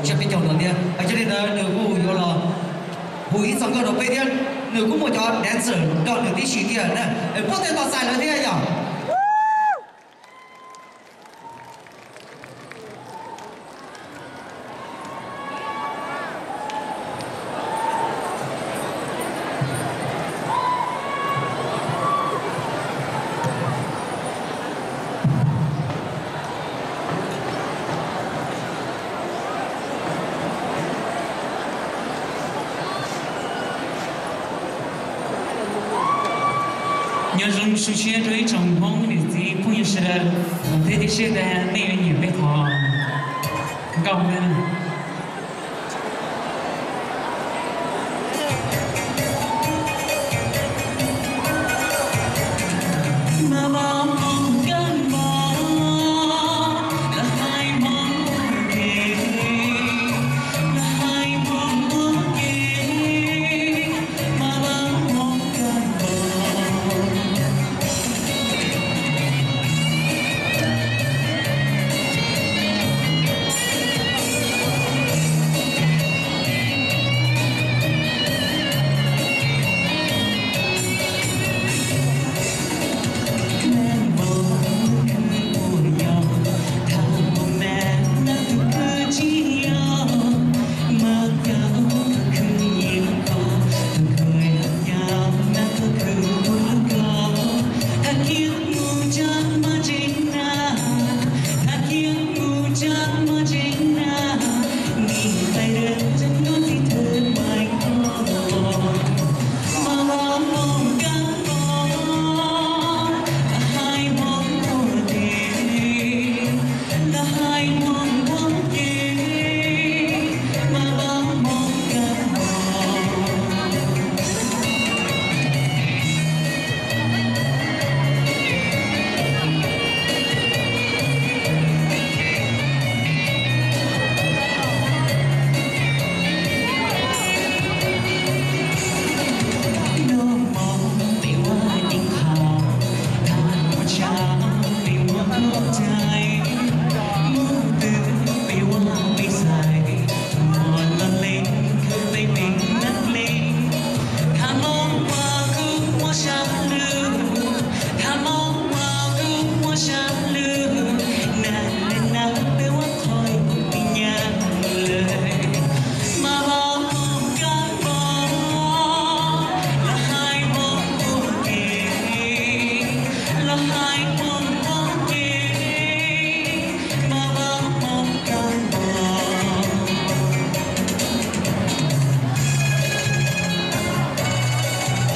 siab peb caug no thiab. Yog li ntawd nws kuj yuav los hu ib txoj nkauj rau peb thiab, nws kuj muaj cov dancer nrog nws tib si thiab na. Puab tej tos txais lawv thiab yog. Nyob zoo zoo siab rau ib tsoom Hmoob niam txiv phooj ywg sawv daws, thiab cia siab tias nej yuav nyiam peb qhov nkauj na.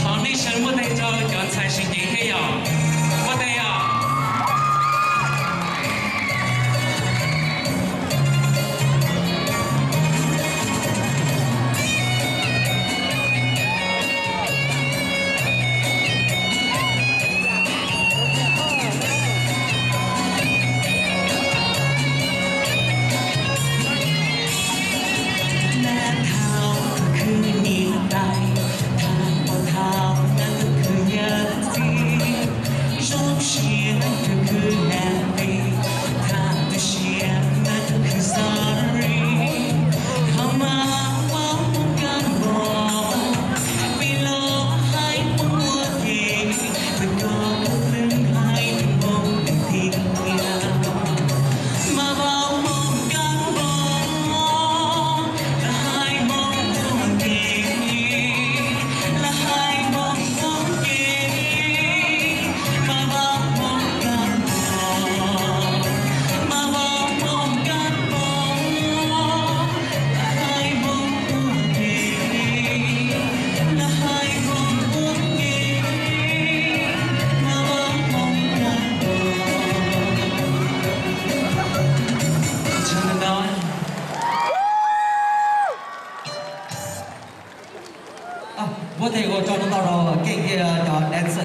Thov nej sawv muab tes rau cov ntxhais sawv cev thiab yog, muab tes os. Muab tes ua tsaug ntau rau Keej thiab cov dancer.